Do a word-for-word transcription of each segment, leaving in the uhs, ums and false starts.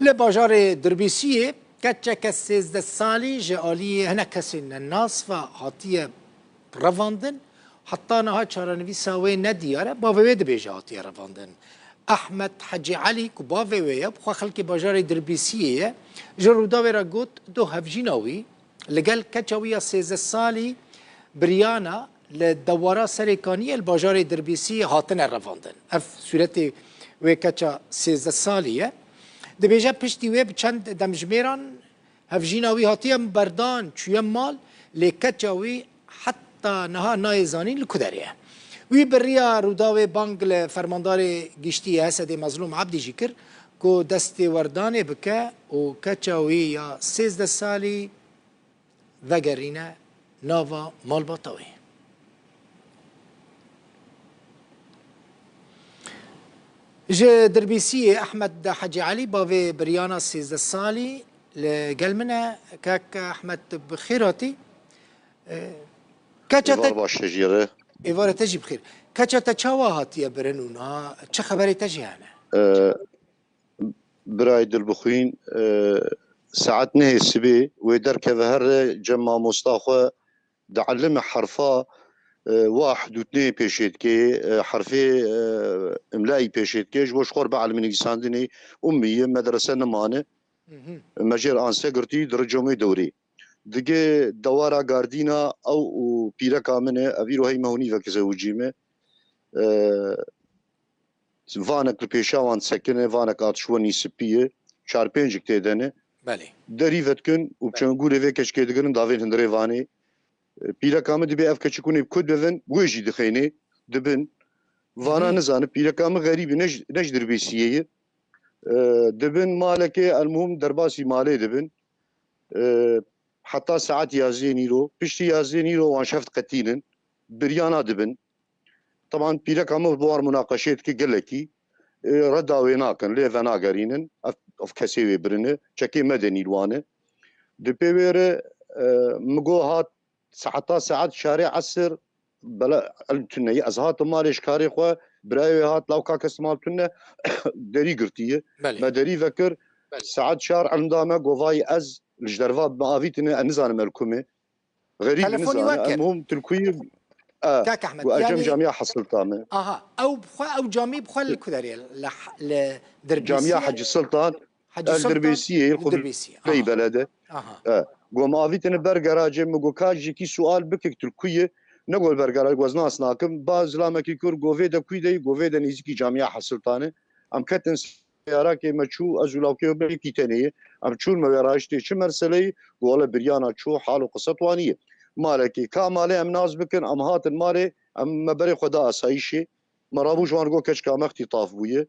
Li bajarê Dirbîsiyê keçeke sêzdeh salî ji aliyê hinek kesên nenas ve hatiye revandin. Heta niha çarenivîsa wê ne diyar e, bavê wê dibêje hatiye revandin. Ehmed Hecî Elî ku bavê wê ye, bi xwe xelkê bajarê Dirbîsiyê ye, ji Rûdawê re got, do hevjîna wî li gel keça wî ya sêzdeh salî biriyana li dewara Serêkaniyê li bajarê Dirbîsiyê hatine revandin. Ev sûretê wê keça sêzdeh salî ye. Dibêje piştî wê bi çend demjimêran hevjîna wî hatiye berdan, çûye mal, lê keça wî heta niha nayê zanîn li ku derê ye. Wî bi riya Rûdawê bang li fermandarê giştî yê Hesedê Mezlûm Ebdî jî kir ku destêwerdanê bike û keça wî ya sêzdeh salî vegerîne nava malbata wê. Ji Dirbîsiyê Ehmed Hecî Elî, bavê biriyana sêzdeh salî, li gel min e. Kak Ehmed, bi xêr hatî. E, keça te Êvar baş te jî re. Êvarê te jî bi xêr. Keça te çawa hatiye birin û niha çi xeberê te jî hene? E, Birayê dilbixwîn, e, saet nehê sibê wê derkeve here cem mamosta xwe dielime herfa, e, wahid û tnê pêşê dike, e, herfê, e, imlayî pêşê dike, ji bo ji xwe re bielime nivîsandinê, ummî ye, medrese nimane. Mhm. Me jê re anse girtî, di ricomê dewrê. Dige dewara Gardîna ew û pîreka min e, ev îro hey me hûnî veke zewicî me. E, Vanek li pêşa wan disekine, vanek atişwenî spî ye, çar pêncik tê de ne. Belê. Derî vedikin û Belê. Çengûrê vê keçikê digirin davên hundirê vanê. E, pîreka min dibê ev keçik hûnê bi ku dibivin, wê jî dixênê, dibin. Vana Hı. nizane, pîreka min xerîb e, ne ji, ne ji Dirbêsiyê ye. E, dibin malekê, elmuhim derbasî malê dibin. E, heta saet yazdê nîro, piştî yazdê nîro wan şev diqetînin, biryana dibin. Teban pîreka min bi wan munaqeşê dike gelekî, e, reda wê nakin, lê venagerînin, ev, ev kesê wê birine, çekê me de nîrwane. Di pê wê re, e, min got hat, saeta saet çarê esir, bela el tune ye. Ez hatim malê ji karê xwe, birayê wê hat, law ka kes mal tune, derî girtiye. Belê. Me derî vekir, Belê. Saet çar elm da me, govayî ez, li ji derva me avîtine, ez nizanim el kum e. Xerîb Telefonî nizane, wekir. Em hûm Tirkuyî, e, Kak Ehmed, û ez cem yanî camiya Hesiltan me. Aha, ew bi xwe, ew camî bi xwe li ku derê? Li, li Dirbîsiyê? Camiya Hecî Sultan, Hecî el Sultan, Dirbêsiyê, li xwe Dirbêsiyê. Bey Aha. Belede. Aha. E, go me avîtine ber garajê, min go ka jîkî sual bikik Tirkuyê, ne go ber garaj, go ez nas nakim. Ba zilamekî kur, go vê de kuy de, go vê de nêzîkî camiya Hesiltan e. Em ketin seyarakê me çû, ez û lawkê wê yekî tenê ye. Em çûn me wê rayiştê çi merseleyî, got, wele biryana çû, hal û qise twanî ye. Malekê, ka malê em nas bikin, em hatin malê, em me berê xwe da asayîşê. Me rabû ji wan got keçika me xtîtaf bûye.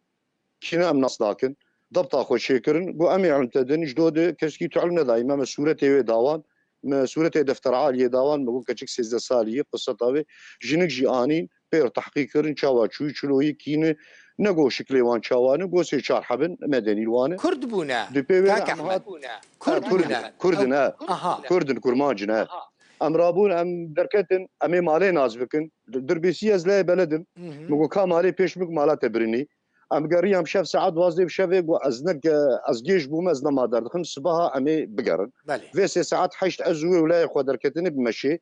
Kîne em nas nakin. Debta xwe çêkirin, got, em ê ilm te din, ji do de keşkî tu ilm nedayî me, me sûretê wê da wan, me sûretê defter aliyê da wan, me got, keçik sêzdeh salî ye, qiseta wê, jinik jî anîn, pêr tehqîq kirin, çawa çûyî, çilo yî, kî ne, ne go şiklê wan çawa ne, go sê çar hebin, medenî wan e. Kurd bûne, Di pê wê kak em Ehmed. Hat, Kurd ha, Kurd bûne. in, Kurd in, ha. Aha. Kurd in, Kurmanc in, ha. Aha. Em rabûn, em derketin, em ê malê nas bikin. Di-, Dirbêsî ez lê beledim. Hı hı. Min got, ka malê pêş bik, mala te birinî. Em geriyam şev saet duwazdeh bi şevê, got, ez ne ge-, ez gêj bûme, ez nema derdixim, sibaha em ê bigerin. Belê. Vê sê saet heşt ez û wê û layê xwe derketine bi meşê.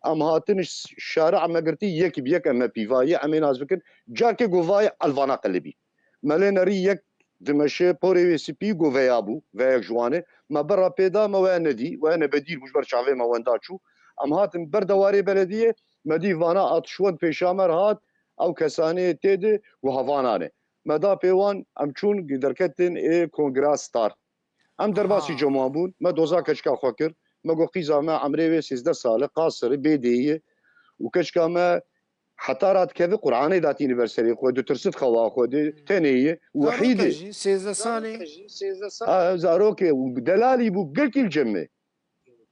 Em hatin ji şari'a me girtî yek bi yek em me pîvayî, em ê nas bikin. Carkê govayê elvana qelibî. Me lê nerî yek dimeşe porê wê spî, go veya bû, veyek ji wan e. Me berra pê da, me waya nedî, waya nebedîr bû, ji ber çavê me wenda çû. Em hatin ber dewarê belediyê, me dî vana atişwend pêşa me re hat, ew kesanê tê de, go hevanan e. Me da pê wan, em çûn derketin ê Kongra Star. Em derbasî Aha. cem wan bûn, me doza keçika xwe kir, me got qîza me emrê wê sêzdeh sal e, qasir e, bêdêyî ye û keçika me heta radikeve Qur'anê datîne ber serê xwe, ditirsit xewa xwe de, Hmm. tenê ye, Zaroke wehîd e. jî, sêzdeh salê. Ha, zarok e û delalî bû, gelkî li cem me.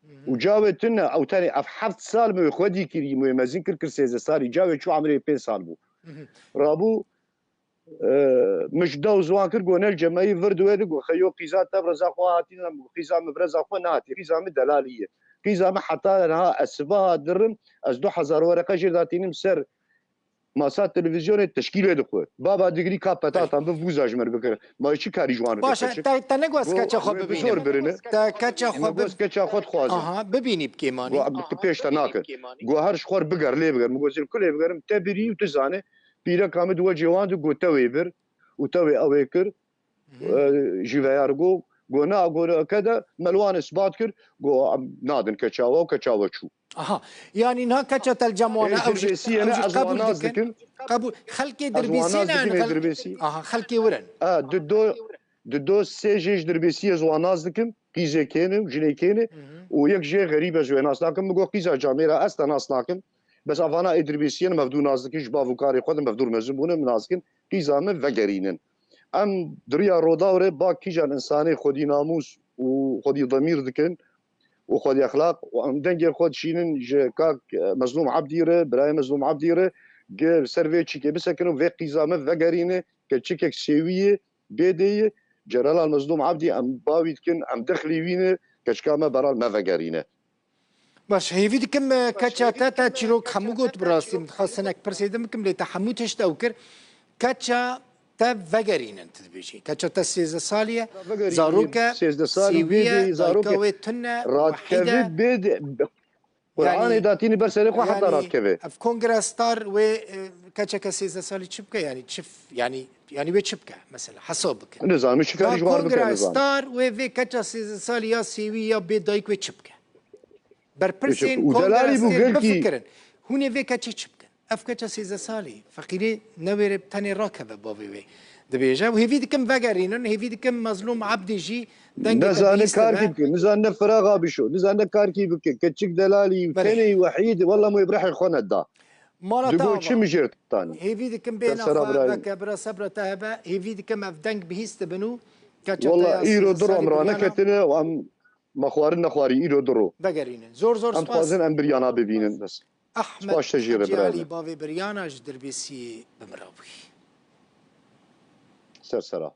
Mhm. Û cawê tune, ew tenê ev heft sal me wê xwedî kirî, me wê mezin kir, kir sêzdeh salî, cawê çû emrê pênc sal bû. Mhm. Rabû, E, min ji dew ziwan kir, got, ne li cemeyî vir di wê de, got, xeyo qîza te bi reza xwe hatî, ne, qîza min bi reza xwe nehatî, qîza min delalî ye. Qîza min heta niha ez sibeha dirim, ez du hezar wereqe jê datînim ser masa televîzyonê teşkîlê dixwe. Baba Digrî ka petatan bi vûza ji me bikir. Ma çi karî ji wan re Baş e, bikir? Te, te negoz Go, keça xwe wê bi bibînim. Zor birine. Te keça xwe Negoz bi- keça xwe dixwazin. Aha, bibînî bi kêmanî. Go, tu pêş te nakin. Go her ji xwe biger, lê biger. Min go zîr ku lê bigerim, te birî û tu zane. Pîreka min di we cêwan di go te wê bir û te wê ew ê kir. E, jî veyar go, go na, go ke de me li wan isbat kir, go em nadin keça we û keça we çû. Aha. Yanî niha keça te li cem wan e, Ê, ew jî, dirbêsiyê ew ne, jî ez qebûl wan nas dikin. dikin. Qebûl. Xelkê Ez wan dirbêsiyê nas ne, dikim, ê xel-, dirbêsiyê. Aha, xelkê wir in. E, di do, di do sê jê ji dirbêsiyê ez wan nas dikim. Qîzê kêne û jinê kêne. Hı hı. Û yek jê xerîb ez wê nas nakim. Min got qîza camêra ez te nas nakim. Bes avana ê dirbêsiyê ne, mevdû nas dikin. Ji bav û karê xwe de mevdûr mezin bûne, min nas dikin. Qîza min vegerînin. Em di riya Rodaw re ba kîjan insanê xwedî namûs û xwedî demîr dikin û xwedî exlaq û em dengê xwe dişînin ji kak, e, Mezlûm Ebdî re, birayê Mezlûm Ebdî re, gi ser vê çîkê bisekin û vê qîza min vegerîne, keçikek sêwî ye, bêdê ye, Celalal Mezlûm Ebdî em bawî dikin, em dexlî wî ne, keçika me beral me vegerîne. Baş, hêvî dikim, e, keça te, te çîrok hemû got bi rastî. Min dixwest hinek pirsê din bikim, lê te hemû tişt ew kir. Keça te vegerînin, tu dibêjî. Keça te sêzdeh salî ye, Vegerînin, zarok e, sêzdeh salî, sêwî ye, bêdê, zarok dayika e. wê tune, Radkeve wehîd e. bêdê, Qur'anê Yanî, datînî ber serê xwe heta yanî, radkeve. ev Kongra Star wê, e, keçeke sêzdeh salî çi bike? Yanî çi f-, yanî, yanî wê çi bike? Mesela, hesab bikin. Nizanim çi karî ji wan bike, Kongra nizanim. Star wê vê keça sêzdeh salî ya sêwî ya bê dayik wê çi bike? Berpirsên Û Kongra delalî bû Star gelkî. bifikirin. Hûn ê vê keçê çi bikin? Ev keça sêzdeh salî, feqîrê newêre tenê rakeve bavê wê. Dibêje, û hêvî dikim vegerînin, hêvî dikim Mezlûm Ebdî jî dengê te Nizane bihîstine. karkî bike, nizane firaxa bişo, nizane karkî bike, keçik delalî, Belê. tenê wehîd, wella mê brehê xwe neda. Mala te Digo ava. çi mijêr tanî? Hêvî dikim bê Te sera nafa birayê. veke bira sebra te hebe, hêvî dikim ev deng bihîstibin û keça te Wella ya îro sêzdeh du salî rom biryana raneketine û em me xwarin nexwarî îro du ro. Vegerînin. Zor zor Em spas. dixwazin em biryana bibînin bes. Ahmed Spas te jê re Hecî birayê Alî me. bavê biryana ji Dirbêsiyê bi min re bûyî. Ser sera.